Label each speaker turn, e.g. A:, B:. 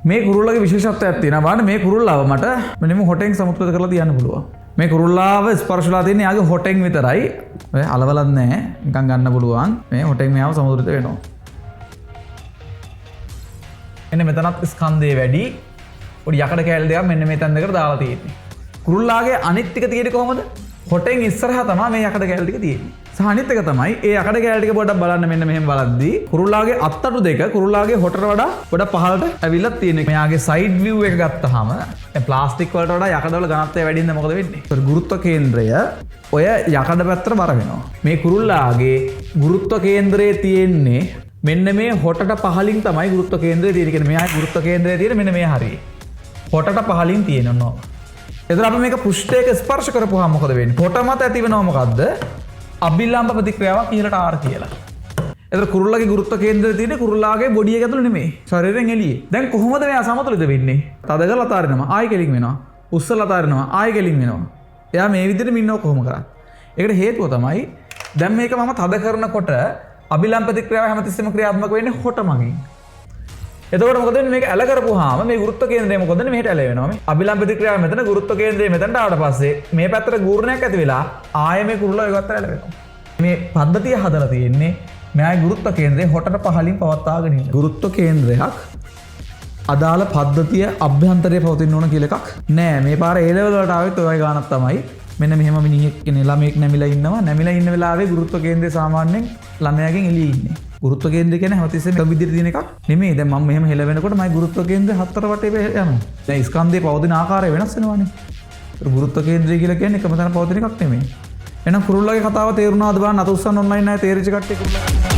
A: මේ කුරුල්ලගේ විශේෂත්වයක් තියෙනවා. බලන්න මේ කුරුල්ලාව මට මෙන්න හොටෙන් සමතුලිත කරලා තියන්න පුළුවන්. මේ කුරුල්ලාව ස්පර්ශ වෙලා තියෙන්නේ යාගේ හොටෙන් විතරයි. ඔය අලවලත් නෑ. නිකන් ගන්න පුළුවන්. මේ හොටෙන් මෙයාව සමතුලිත වෙනවා. එන්න මෙතනත් ස්කන්ධය වැඩි. පොඩි යකඩ කෑලි දෙකක් මෙන්න මේ තැන් දෙකට දාලා තියෙන්නේ. කුරුල්ලාගේ අනිත් ටික තියෙන්නේ කොහොමද? හොටෙන් ඉස්සරහා තමයි මේ යකඩ කෑලි ටික තියෙන්නේ. සහ අනිත් එක තමයි ඒ යකඩ කෑලි ටික පොඩ්ඩක් බලන්න මෙන්න මෙහෙම බලද්දී කුරුල්ලාගේ අත්තටු දෙක කුරුල්ලාගේ හොටට වඩා පොඩක් පහළට ඇවිල්ලා තියෙනවා. මෙයාගේ සයිඩ් විව් එක ගත්තාම දැන් ප්ලාස්ටික් වලට වඩා යකඩ වල ඝනත්වය වැඩි හින්දා මොකද වෙන්නේ? ඒතර ගුරුත්ව කේන්ද්‍රය ඔය යකඩ පැත්තට බර වෙනවා. මේ කුරුල්ලාගේ ගුරුත්ව කේන්ද්‍රයේ තියෙන්නේ මෙන්න මේ හොටට පහලින් තමයි ගුරුත්ව කේන්ද්‍රය තියෙන්නේ. කියන්නේ මෙයාගේ ගුරුත්ව කේන්ද්‍රය තියෙන්නේ මෙන්න මේ හරියේ. හොටට පහලින් තියෙනවා. එතකොට අපි මේක පෘෂ්ඨයක ස්පර්ශ කරපුවාම මොකද වෙන්නේ? හොට මත ඇති වෙනව මොකද්ද? අභිලම්බ ප්‍රතික්‍රියාවක් ඉහළට R කියලා. එතකොට කුරුල්ලගේ ගුරුත්ව කේන්ද්‍රය තියෙන්නේ කුරුල්ලාගේ බොඩි එක ඇතුළේ නෙමෙයි. ශරීරයෙන් එළියේ. දැන් කොහොමද මෙයා සමතුලිත වෙන්නේ? තද කරලා අතාරිනවා. ආයෙ කෙලින් වෙනවා. උස්සලා අතාරිනවා. ආයෙ කෙලින් වෙනවා. එයා මේ විදිහට ඉන්නව කොහොම කරත්. ඒකට හේතුව තමයි දැන් මේක මම තද කරනකොට අභිලම්බ ප්‍රතික්‍රියාව හැමතිස්සෙම ක්‍රියාත්මක වෙන්නේ හොට මගින්. එතකොට මොකද වෙන්නේ? මේක ඇල කරපුවාම මේ ගුරුත්ව කේන්ද්‍රය මොකද වෙන්නේ? මෙහෙට ඇල වෙනවා. මේ අභිලම්බ ප්‍රතික්‍රියාව මෙතන ගුරුත්ව කේන්ද්‍රය මෙතනට ආවට පස්සේ මේ පැත්තට ඝූර්ණයක් ඇති වෙලා ආයෙ මේ කුරුල්ලා ඔය පැත්තට ඇල වෙනවා. මේ පද්ධතිය හදලා තියෙන්නේ මෙයාගේ ගුරුත්ව කේන්ද්‍රය හොටට පහලින් පවත්වාගෙන ඉන්න. ගුරුත්ව කේන්ද්‍රයක් අදාළ පද්ධතිය අභ්‍යන්තරයේ පවතින්න ඕන කියලා එකක් නෑ. මේ පාර ඒ ලෙවල් වලට ආවෙත් ඔය වගේ ගාණක් තමයි. මෙන්න මෙහෙම මිනිහෙක් කෙනෙක් ළමයෙක් නැමිලා ඉන්නවා. නැමිලා ඉන්න වෙලාවේ ගුරුත්ව කේන්ද්‍රය සාමාන්‍යයෙන් ළමයාගෙන් එළියේ ඉන්නේ. ගුරුත්ව කේන්ද්‍රය කියන්නේ හැමතිස්සෙම එක විදිහට තියෙන එකක් නෙමෙයි. දැන් මම මෙහෙම හෙලවෙනකොට මගේ ගුරුත්ව කේන්ද්‍රය හතර වටේ යනවා. දැන් ස්කන්ධයේ පවතින ආකාරය වෙනස් වෙනවානේ. ඒතර ගුරුත්ව කේන්ද්‍රය කියලා කියන්නේ එකම තැන පවතින එකක් නෙමෙයි. එහෙනම් කුරුල්ලගේ කතාව තේරුණාද බලන්න. අත උස්සන්න ඔන්ලයින් අය තේරිච්ච කට්ටිය කුරුල්ලා.